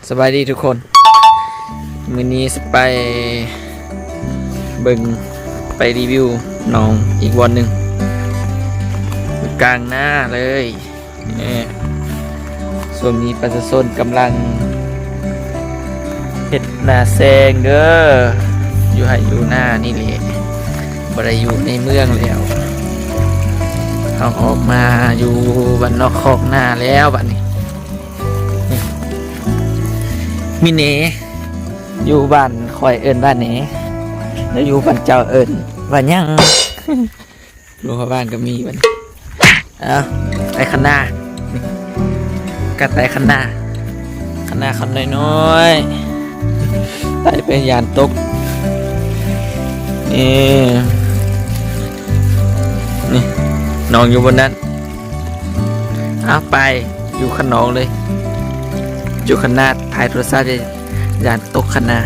ສະບາຍດີທຸກຄົນ ມື້ນີ້ຊິໄປເບິ່ງ ໄປຣີວິວໜອງອີກບ່ອນໜຶ່ງ ຢູ່ກາງນາເລີຍ. ນີ້ ຊ່ວງນີ້ປະຊາຊົນກຳລັງເຮັດນາແຊງເດີ ຢູ່ໄຮ່ຢູ່ນານີ້ແຫຼະ ບໍ່ໄດ້ຢູ່ໃນເມືອງແລ້ວ ເຮົາອອກມາຢູ່ບ້ານນອກຄອກນາແລ້ວບັດນີ້. ມີເນ ຢູ່ບ້ານຂ້ອຍເອີ້ນວ່າເນ ແລ້ວຢູ່ບ້ານເຈົ້າເອີ້ນວ່າຫຍັງ? ລົງເຂົ້າບ້ານກໍມີບັດນີ້. ເອົາ ໄປຄັນນາ ກັດໄປຄັນນາ ຄັນນາຄັນນ້ອຍໆ ໄຕ່ໄປຢ້ານຕົກ. ນີ້ ນີ້ ໜອງຢູ່ບ່ອນນັ້ນ. ເອົາ ໄປຢູ່ຄັນນອງເລີຍ ຢູ່ຄັນນາ ຖ່າຍໂທລະສັບ ຢ້ານຕົກຄັນນາ.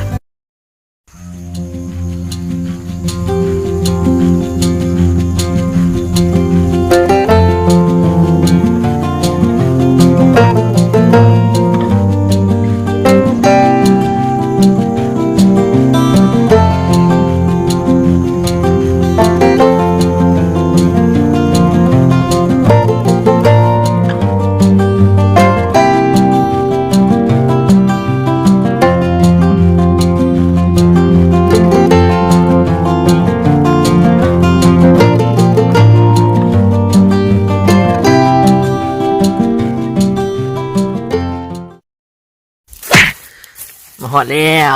ມາຮອດແລ້ວ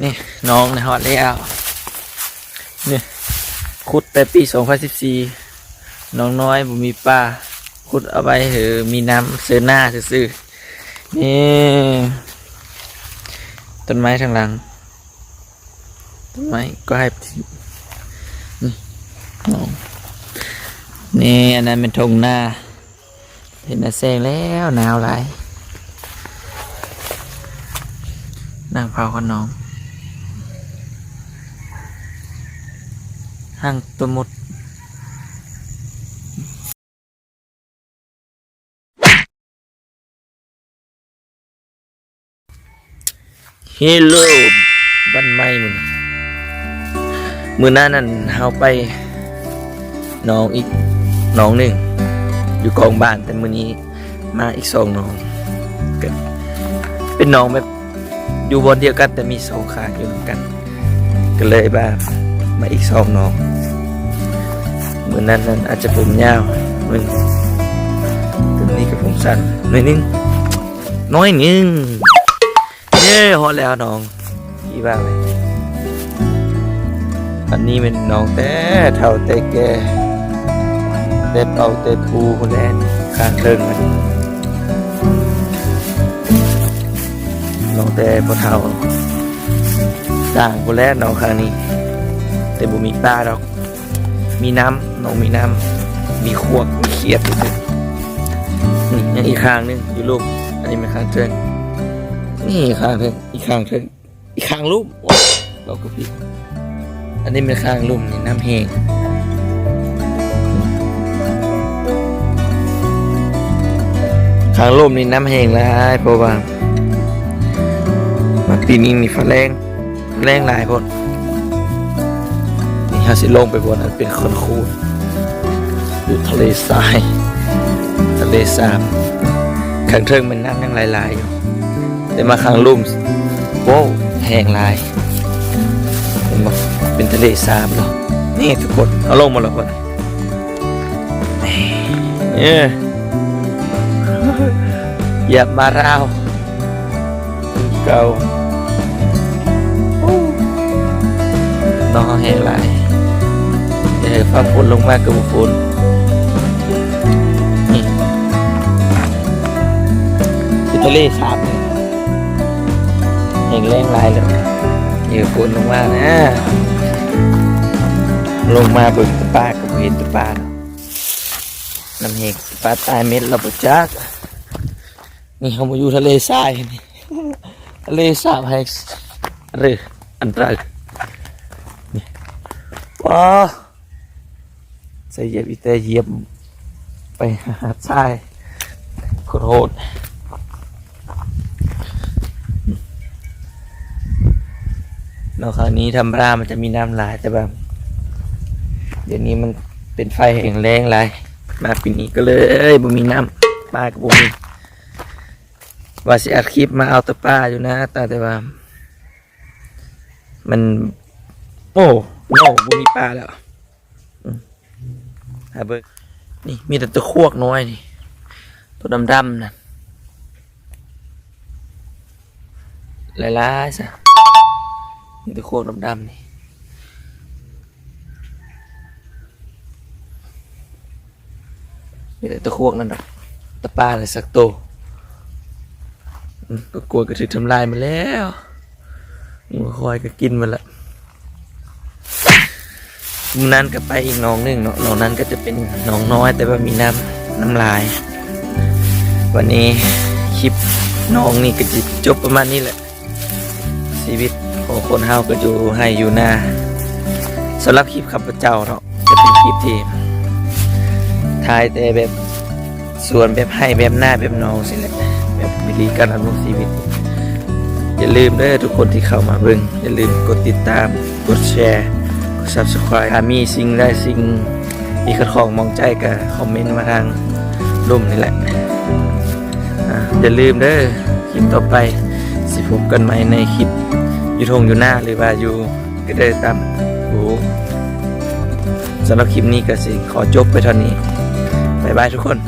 ນີ້ ໜອງນີ້ຮອດແລ້ວ ນີ້ ຂຸດແຕ່ປີສອງພັນສິບສີ່ ໜອງນ້ອຍບໍ່ມີປາ ຂຸດເອົາໄວ້ໃຫ້ມີນ້ຳເຊີນນາຊື່ໆ. ນີ້ ຕົ້ນໄມ້ທາງຫຼັງ ຕົ້ນໄມ້ກໍໃຫ້ ນີ້ ໜອງ ນີ້ ອັນນັ້ນແມ່ນທົ່ງນາ. ເຫັນແສງແລ້ວ ໜາວຫຼາຍ ນັ່ງເຝົ້າກັນນ້ອງ ຫາງຕົວມົດ. ເຮໂລ ບ້ານໃໝ່ມື້ນີ້ ມື້ນັ້ນນັ້ນເຮົາໄປໜອງອີກໜອງໜຶ່ງ ຢູ່ກອງບ້ານ ແຕ່ມື້ນີ້ມາອີກສອງໜອງ ກະເປັນໜອງແບບຢູ່ບ່ອນດຽວກັນ ແຕ່ມີສອງຂ້າງຢູ່ນຳກັນ ກະເລີຍວ່າມາອີກສອງໜອງ. ມື້ນັ້ນນັ້ນອາດຈະຜົມຍາວໜ້ອຍໜຶ່ງ ມື້ນີ້ກະຜົມສັ້ນໜ້ອຍໜຶ່ງ ໜ້ອຍໜຶ່ງ. ເຢ້ ຮອດແລ້ວໜອງ ທີ່ວ່າໄວ້ ອັນນີ້ແມ່ນໜອງແຕ່ເຖົ້າແຕ່ແກ່ ແຕ່ເປົ່າແຕ່ປູພຸ້ນແຫຼະ ຂ້າງເທິງນັ້ນ ໜອງແຕ່ພໍ່ເຖົ້າຕ່າງພຸ້ນແຫຼະ ໜອງຂ້າງນີ້ ແຕ່ບໍ່ມີປາດອກ. ມີນ້ຳ ໜອງມີນ້ຳ ມີຂວາກ ມີຂຽດຢູ່ ນີ້ຍັງອີກຂ້າງໜຶ່ງຢູ່ລຸ່ມ ອັນນີ້ແມ່ນຂ້າງເທິງ ນີ້ຂ້າງເທິງ ອີກຂ້າງເທິງ ອີກຂ້າງລຸ່ມ ໂອ້ຍ ເວົ້າກໍຜິດ ອັນນີ້ແມ່ນຂ້າງລຸ່ມ ນີ້ນ້ຳແຫ້ງ ຂ້າງລຸ່ມນີ້ນ້ຳແຫ້ງຫຼາຍ ເພາະວ່າມາປີນີ້ນີ້ຟ້າແລ້ງ ແລ້ງຫຼາຍໂພດ ນີ້ເຮົາຊິລົງໄປບ່ອນອັນເປັນໂຄນໆ ຢູ່ທະເລຊາຍ ທະເລສາບ ຂ້າງເທິງແມ່ນນ້ຳຍັງໄຫຼຫຼາຍຢູ່ ແຕ່ມາຂ້າງລຸ່ມ ໂວ້ ແຫ້ງຫຼາຍ ເຫັນບໍ່ ເປັນທະເລສາບເນາະ. ນີ້ທຸກຄົນ ເຮົາລົງມາແລ້ວພຸ້ນ ເອີ ຢາກມາລາວ ຄືເກົ່າ ນ້ອງເຮົາແຫ້ງຫຼາຍ ເອີ ຟ້າຝົນລົງມາກະບໍ່ຝົນ ນີ້ ຄືທະເລສາບນີ້ ແຫ້ງແລ້ງຫຼາຍແລ້ວ ເອີ ຝົນລົງມານະ ລົງມາເບິ່ງແຕ່ປາກະບໍ່ເຫັນແຕ່ປາເນາະ ນ້ຳແຫ້ງ ປາຕາຍເມັດລະບໍ່ຈັກ. ນີ້ເຮົາມາຢູ່ທະເລຊາຍນີ້ ທະເລສາບແຫ່ງ ເຣ ອັນຕະລາຍ ນີ້ ວ້າ ໃສ່ຢຽບອີແຕ່ຢຽບໄປຫາຊາຍ ໂຄດໂຫດ. ເອົາ ຄາວນີ້ທຳມະດາມັນຈະມີນ້ຳຫຼາຍ ແຕ່ວ່າດຽວນີ້ມັນເປັນໄຟແຫ້ງແລ້ງຫຼາຍ ມາປີນີ້ກໍເລີຍບໍ່ມີນ້ຳ ປາກໍບໍ່ມີ ວ່າຊິອັດຄລິບມາເອົາແຕ່ປາຢູ່ນະ ແຕ່ວ່າ ມັນ ໂອ້ ໂນ ບໍ່ມີປາແລ້ວ ອືມ ຫາເບິ່ງ ນີ້ມີແຕ່ຕົວຄວກນ້ອຍນີ້ ຕົວດຳໆ ນັ້ນ ຫຼາຍໆ ຊະ ມີແຕ່ຄວກດຳໆ ນີ້. ມີແຕ່ຕົວຄວກນັ້ນດອກ ແຕ່ປາລະສັກໂຕ ອືມ ກໍກົວກໍຖືກທຳລາຍໝົດແລ້ວ ງົວຄວາຍກໍກິນໝົດລະ ມື້ນັ້ນກໍໄປອີກໜອງໜຶ່ງເນາະ ໜອງນັ້ນກໍຈະເປັນໜອງນ້ອຍ ແຕ່ວ່າມີນ້ຳ ນ້ຳຫຼາຍ ວັນນີ້ຄລິບໜອງນີ້ກໍຈະຈົບປະມານນີ້ແຫຼະ. ຊີວິດຂອງຄົນເຮົາກໍຢູ່ໄຮ່ຢູ່ນາ ສຳລັບຄລິບຂ້າພະເຈົ້າເນາະ ຈະເປັນຄລິບທີ່ຖ່າຍແຕ່ແບບສວນ ແບບໄຮ່ ແບບນາ ແບບໜອງຊີ້ແຫຼະ ແບບວິທີການດຳລົງຊີວິດ. ຢ່າລືມເດີທຸກຄົນທີ່ເຂົ້າມາເບິ່ງ ຢ່າລືມກົດຕິດຕາມ ກົດແຊ ກົດ Subscribe ຖ້າມີສິ່ງໃດສິ່ງ ທີ່ຂັດຂ້ອງໝອງໃຈກໍຄອມເມັນມາທາງລຸ່ມນີ້ແຫຼະ ອາ ຢ່າລືມເດີ ຄລິບຕໍ່ໄປຊິພົບກັນໃໝ່ໃນຄລິບຢູ່ທົ່ງຢູ່ນາ ຫຼືວ່າຢູ່ກະເດີຕຳ ໂອ້ ສຳລັບຄລິບນີ້ກໍຊິຂໍຈົບໄປເທົ່ານີ້ ບາຍບາຍທຸກຄົນ.